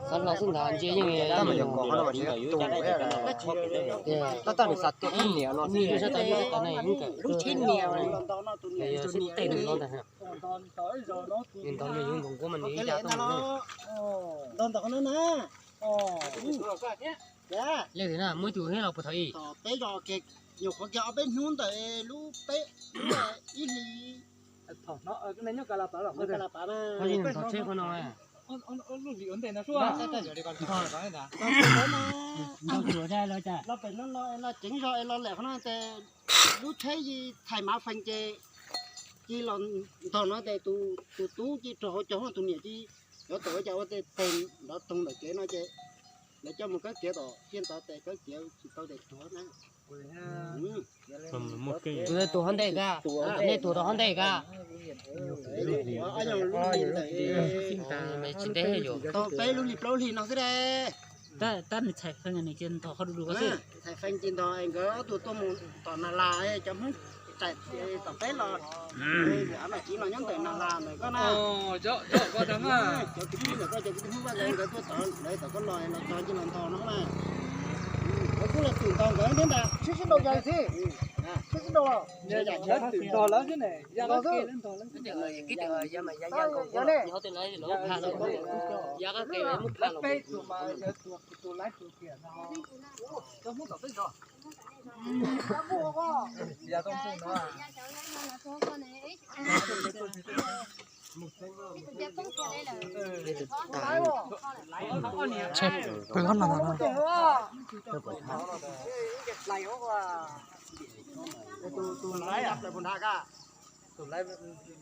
Xav hlo xwb ntag, ntsia yeej tab mas yog kos qhov no mas tsis yog tus, tab tab nws xav tias ib niam no xwb, tab tab nws yeej kawm lub tsheb niam, yog xib tej nws no ntag. Nws ntaus nws yuav nkaus nkuav mas nws ib yam tuaj mus. Ntaus ntawm qhov no na. Leej twg na, muaj ib tug thiab los puag thaum ub? Peb zos kiag, nyuam qhuav kiag ob peb hnub ntawm lub peb, lub ib hlis. Qhov no, los pem no no es los ceev zog es los lawm qhov no ces lub tsheb yi txhais mav fees ces ci los ntog no ces tus tub ci rau hauv caug, tus niam ci yuav tawm ua cas ua tej tes nrov toog ntawm kev no ces lawv coj mus kawb kiav tom thiaj ntov tes kawb kiav tsis tau tes tuag na. Tus tuag hov ntej ka, nej tuag rau hov ntej ka. Tsis ntev yuav tau peb lub hlis plaub hlis no xwb de. Tab nws txhais fees nws cia ntog qhov du du ko xwb. Txhais fees cia ntog nkawd ob tug tuaj mus tom Nas Las, cov Hmoob txais tom peb los, av mas civ los nyob ntawm Nas Las ntawm koj na. Cov kwv tij ntawm koj, cov kwv tij Hmoob Vaj Lev nkawd tuaj tod, lawv tom koj los los txog cia los ntog no na. Lawv kuj los twm ntog nkawd thiab ntag. Sib sib ntaus cas thiab, sib sib ntaus los twm ntog lawv thiab ne. Peb tus mas yog tus laiv tus tiam no, cov Hmoob tom peb zos. Yog tus no. Pw qhov no no. Tus laiv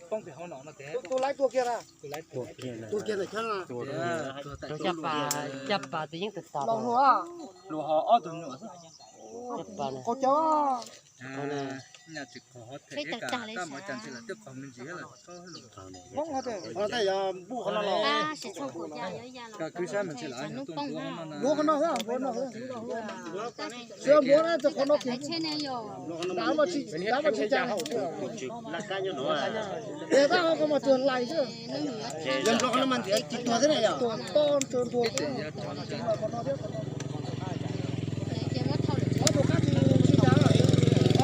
poob pem hauv no no ces, tus laiv tuag kiag na. Tuag kiag ntawm Cab Pas, Cab Pas tus yeej tawg tas los. Luag ho ob tug nyuam xwb. Cab Pas na. Qau cov. Nyaj tsis qhov them ib kas tab mov cas ntshe lawv twb qhov me ntsis los. Tej yog npuj qhov no los. Koj kwv sab mas ntshe lawv nyob tuaj npuab qhov no, npuab no xwb. Sib npuab na, qhov no kiag. Dav mas tsis, dav mas tsis cas. Es tab ho koj mas tuag lais xwb. Yog nplo qhov no mas ntiav tsis tuag thiab na yom. Tuag to ntsws ntuag thiab. Ob tug qab tsis tsis cas.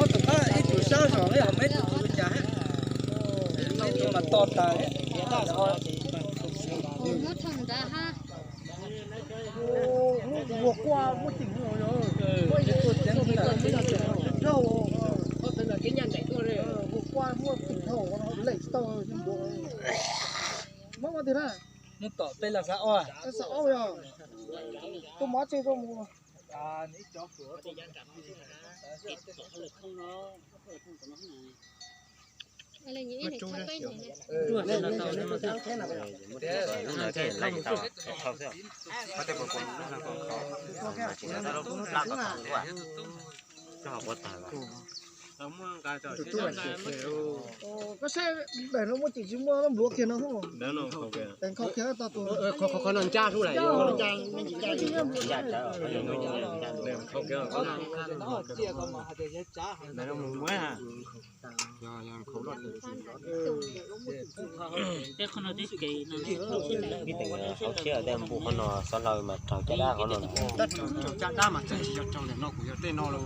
Ob tug qab ib tug sab zog li, ho muaj ib tug tsis ua cas. Muaj ib tug mas to tas. Vuag kuaj muaj cim dhau, muaj ib tug ceev dhau, vuag kuaj muaj cim dhau, lem tsis tau. Muab ua twg na? Mus tom peb los xav ob, xav ob yog tuaj mov tseg rau mus. Koj saib daim no muaj cim tsis muaj npluav kiag no. Qhov no ncaj sub lawm. Ib teem hauv siab tej npus qhov no xov law mas raug caj dab qhov no. Raug caj dab mas txawm tsis yog raug ntawm no kuv yog tej no los.